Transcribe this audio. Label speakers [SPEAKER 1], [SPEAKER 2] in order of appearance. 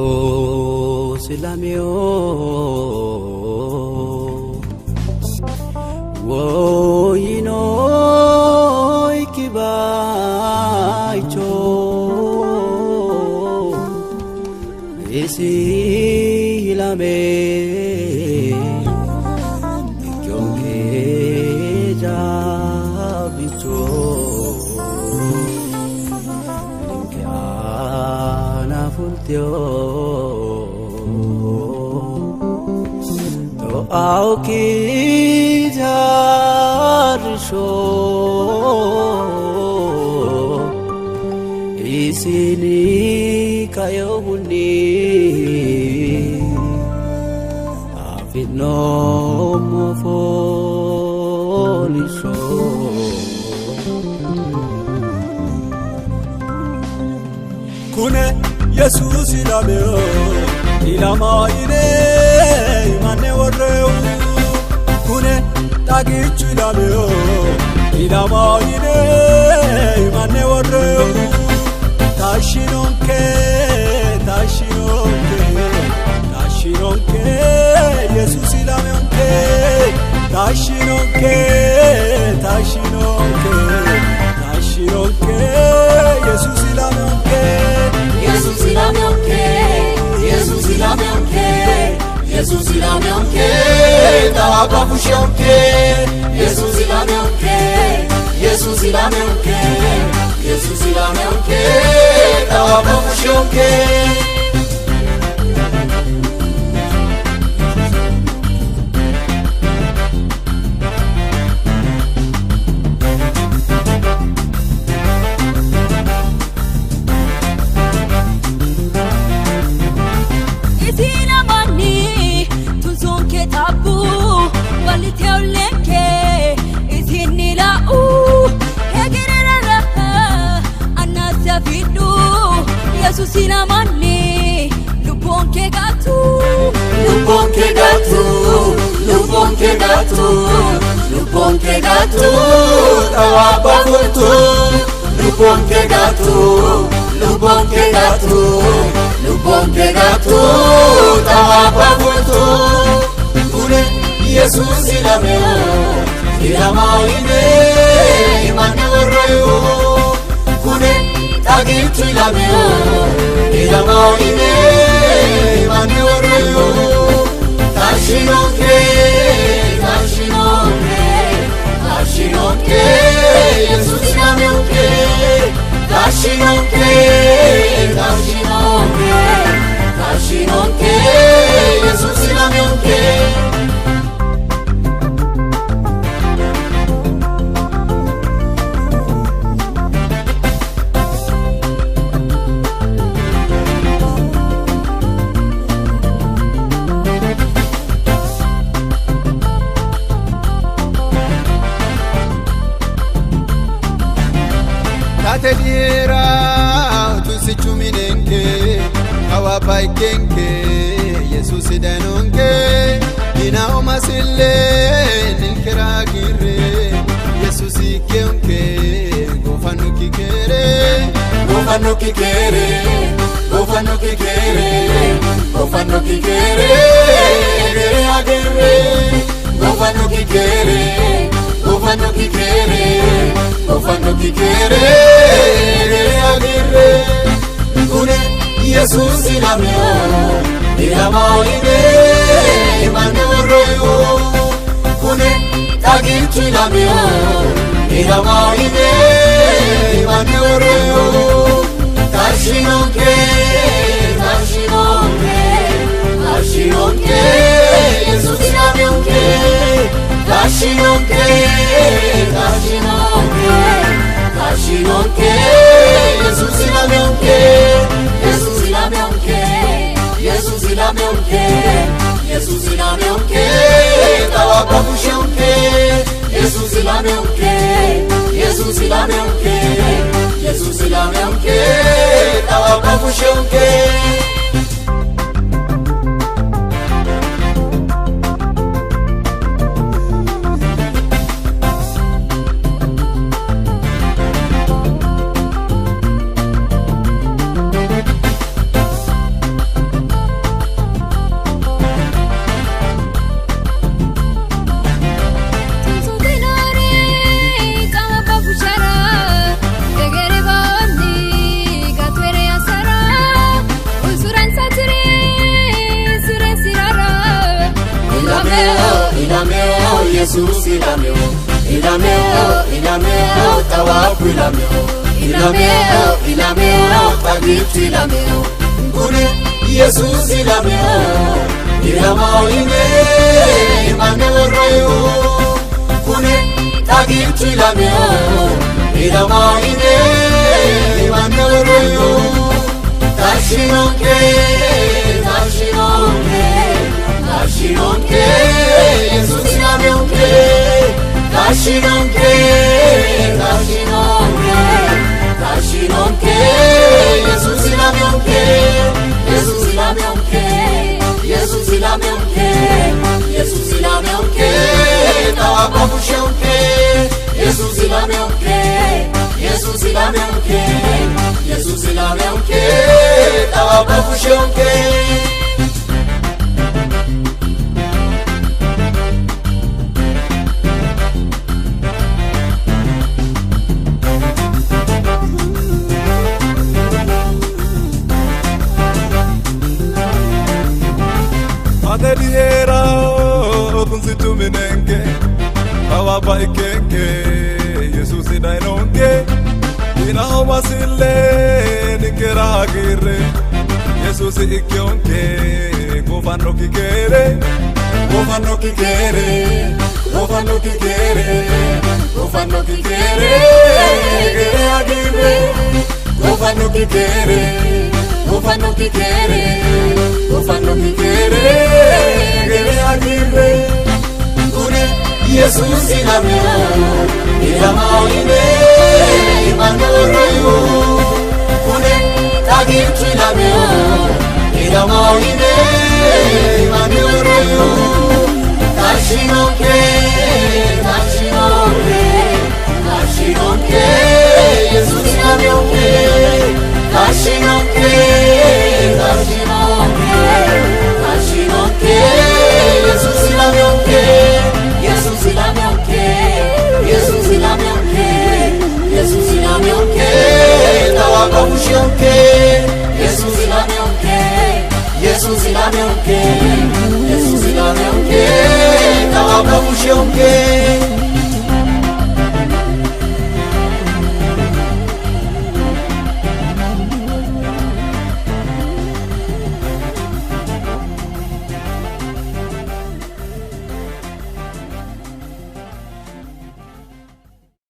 [SPEAKER 1] Yesuusi lameo woyyinoikki bayicho isi ilame ikkonke caabbicho ninke aana fulteo to'aokki arrishsho isini kainohunni afi'noommo fooliishsho.
[SPEAKER 2] Kune Yesuusi lameo ilama yine manne worrewu kune xagichu ilameo ilama yine manne worrewu taashshinonke taashshinonke taashshinonke Yesuusi ilameonke taashshinonke taashshinonke taashshinonke Yesuusi ilameonke.
[SPEAKER 3] Yesuus ilameonke, Yesuus ilameonke, Yesuus ilameonke, xawaabba fushshonke. Yesuus ilameonke, Yesuus ilameonke, Yesuus ilameonke, xawaabba fushshonke.
[SPEAKER 4] Isi lamanni tunsoonke xabbu walliteollenke isinni la'u hegererara annasi afidhu Yesuusi lamanni lubboonke gattu.
[SPEAKER 3] Lubboonke gattu, lubboonke gattu, lubboonke gattu, xawaabba fultu. Lubboonke gattu, lubboonke gattu, lubboonke gattu, xawaabba fultu. Kune Yesuus ilameo, ilamaa yine manne worreyu. Kune xagichu ilameo, ilamaa yine manne worreyu. Taashshinonke, taashshinonke, taashshinonke, Yesuus ilameonke. Taashshinonke, taashshinonke, taashshinonke, Yesuus ilameonke.
[SPEAKER 5] Tate dhiiraa utuu minenke hawaaba ikkenke Yesuusi danonke dina omasillee ninkeraa girre Yesuusi ikkeonke goofannu kikeere.
[SPEAKER 3] Goofannu kikeere, goofannu kikeere, goofannu kikeere, gere agerre. Goofannu kikeere, goofannu kikeere, goofannu kikeere, gere agerre. Kune Yesuus ilameo, ilamaa yine manne worreyu. Kune xagichu ilameo, ilamaa yine manne worreyu. Taashshinonke, taashshinonke, taashshinonke, Yesuus ilameonke. Taashshinonke, taashshinonke, taashshinonke, Yesuus ilameonke. Yesuus ilameonke, Yesuus ilameonke, Yesuus ilameonke, xawaabba fushshonke. Yesuus ilameonke, Yesuus ilameonke, Yesuus ilameonke, xawaabba fushshonke. ilameo, ilameo, ilameo, xawaabbu ilameo, ilameo, ilameo, xagichu ilameo. Kune Yesuus ilameo, ilamoine imanne worroyo. Kune xagichu ilameo, ilamoine imanne worroyo. Tashinonke, tashinonke, tashinonke, Yesuus ilameonke. Tashinonke, tashinonke, tashinonke, Yesuus ilameonke. Yesuus ilameonke, Yesuus ilameonke, Yesuus ilameonke, xawaabba busheonke. Yesuus ilameonke, Yesuus ilameonke, Yesuus ilameonke, xawaabba busheonke.
[SPEAKER 2] Ate dihera tunsitu minenke xawaabba ikkenke Yesuusi dayinonke Dinaho masille ninkera hagiirre Yesuusi ikkeyonke gofannokki keere gofannokki keere gofannokki keere gofannokki keere keere hagiirre gofannokki keere gofannokki keere gofannokki keere keere hagiirre.
[SPEAKER 3] Kune Yesuus ilameo, ilamoine imanne worroyo. Kune xagichu ilameo, ilamoine imanne worroyo. Tashinonke, tashinonke, tashinonke, Yesuus ilameonke. Tashinonke,